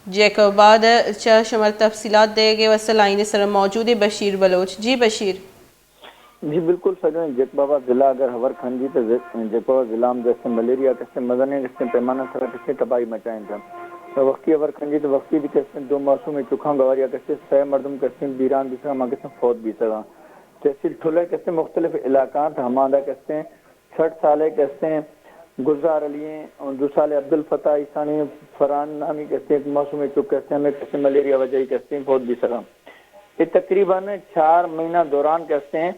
جیکب آباد چہ شمار تفصیلات دئیگ ءِ واسطہ لائن ءِ سرا موجود ایں بشیر بلوچ۔ جی بشیر۔ جی بالکل سجن، جیکب آباد ضلع اگر ہبر کنجی تو ض-، جیکب آباد ضلع ہم کستے ملیریا کستے مزنیں کستے پیمانہ سرا کستے تباہی مچائیں تھا۔ تو وقتی ہبر کنجی تو وقتی بھی کستے دو معصوم چکاں گواریا کستے سہ مردم کستے بیران بیسگا، ہما کستے فوت بیسگا۔ تحصیل ٹھلے کستے مختلف علاقاں تھا ہماندا کستے سٹھ سالے کستے گلزار علی ایں، دو سالے عبدالفتاح، ایشانی فرحان نامی کستے یک معصوم چک کستے ہمیں کستے ملیریا وجہی کستے فوت بیسگا۔ اے تقریباً چار مہینہ دوران کستے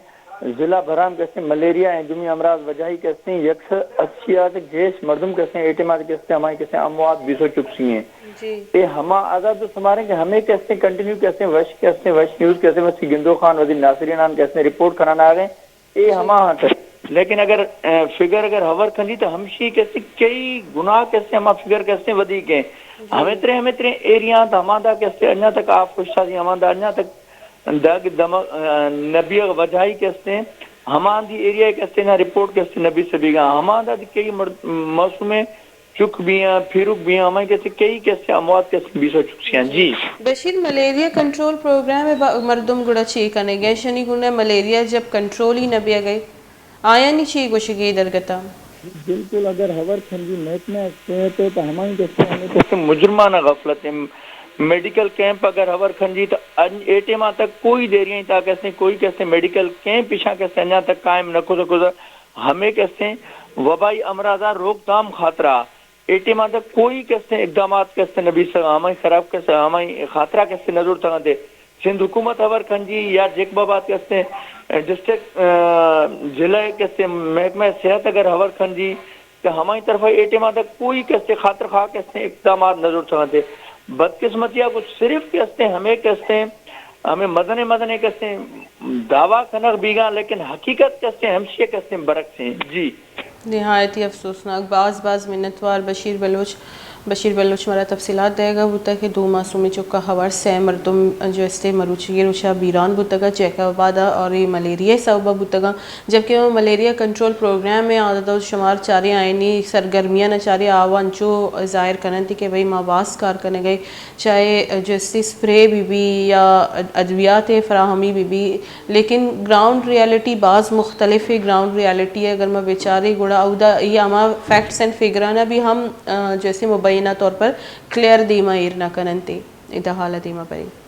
ضلع بھرام کستے ملیریا ایں دومی امراض وجہی کستے یک سو اسی آت گیش مردم کستے اے ٹائم آت کستے ہمائی کستے اموات بیسو چکسی ہیں۔ جی۔ اے ہما عدد سماریں کہ ہمیں کستے کنٹینیو کستے وش کستے وش نیوز کستے وش گندو خان وزیر ناصرین آن کستے رپورٹ کنان آگے۔ اے جی۔ ہما ہاں تر۔ لیکن اگر، اے، فگر اگر ہور کنجی تو ہمشی کستے کئی گنا کستے ہما فگر کستے ودی کے۔ جی۔ ہمیں ترے، ہمیں ترے ایریا تو ہماندا کستے انیا تک آپ کشتا دی ہماندا انیا تک دگ دم، اے، نبی وجہی کستے ہماندی ایریا کستے نا رپورٹ کستے نبی سبیگا۔ ہماندا دی کئی مر-، موسم چک بیاں، پھیروک بیاں، ہمائی کسے کئی کسے اموات کسے بیسو چکسیاں۔ جی۔ بشیر، ملیریا کنٹرول پروگرام ءِ با-، مردم گڑا چے کنگ ءَ؟ شنی گڑا ملیریا جب کنٹرول ہی نہ بیگ ءَ، آیانی چے گوشگی درگتا؟ بالکل، اگر ہور کھنجی محکمہ صحت ءَ تو ہمائی کسے ہمیں کسے مجرمانہ غفلت ءَ۔ میڈیکل کیمپ اگر ہور کھنجی تو ان-، اے ٹیما تک کوئی دیریاں تا کسے کوئی کسے میڈیکل کیمپ پیشاں کسے انجا تک قائم نہ کھدا کھدا۔ ہمیں کسے وبائی امراض ءَ روک تھام خاطرہ اے ٹیم ءَ کوئی کسے اقدامات کسے نہ بیسگا، ہمائی خراب کسے، ہمائی خاطرہ کسے نہ زرتگ انت۔ سندھ حکومت ہبر کنجی یا جیکب آباد کسے ڈسٹرکٹ، آ، ضلع کسے محکمہ صحت اگر ہبر کنجی تو ہمائی طرف اے ٹیم ءَ کوئی کسے خاطر خواہ کسے اقدامات نہ زرتگ انت۔ بدقسمتی ءَ کچھ صرف کسے ہمیں کسے ہمیں مزنے مزنے کسے دعویٰ کنگ بیگا، لیکن حقیقت کسے ہمشی کسے برعکس ہیں۔ جی۔ نہایت ہی افسوسناک۔ باز باز منتوار بشیر بلوچ۔ بشیر بلوچ مارا تفصیلات دئیگا بوتا کہ دو معصومیں چکا ہوار سئے مردم جو استے مروچیگیں روچا بیران بوتگا جیکب آبادا اور اے ملیریا سببا بوتگا، جبکہ ما ملیریا کنٹرول پروگرام ءِ اعداد و شمار چاریں، آئینی سرگرمیاں چاریں، آوا انچو ظاہر کننتی کہ بھئی ما باز کار کنگئے، چاہے جو استے اسپرے بی بی یا ادویات فراہمی بی بی، لیکن گراؤنڈ ریالٹی باز مختلف ہے۔ گراؤنڈ ریالٹی اگر ما بچارے گڑا اودا یہ ہما فیکٹس اینڈ فگرانا بھی ہم، آ، جو استے مبینہ طور پر کلیئر دیما ایر نہ کننتے۔ ادا حالا دیما بریں۔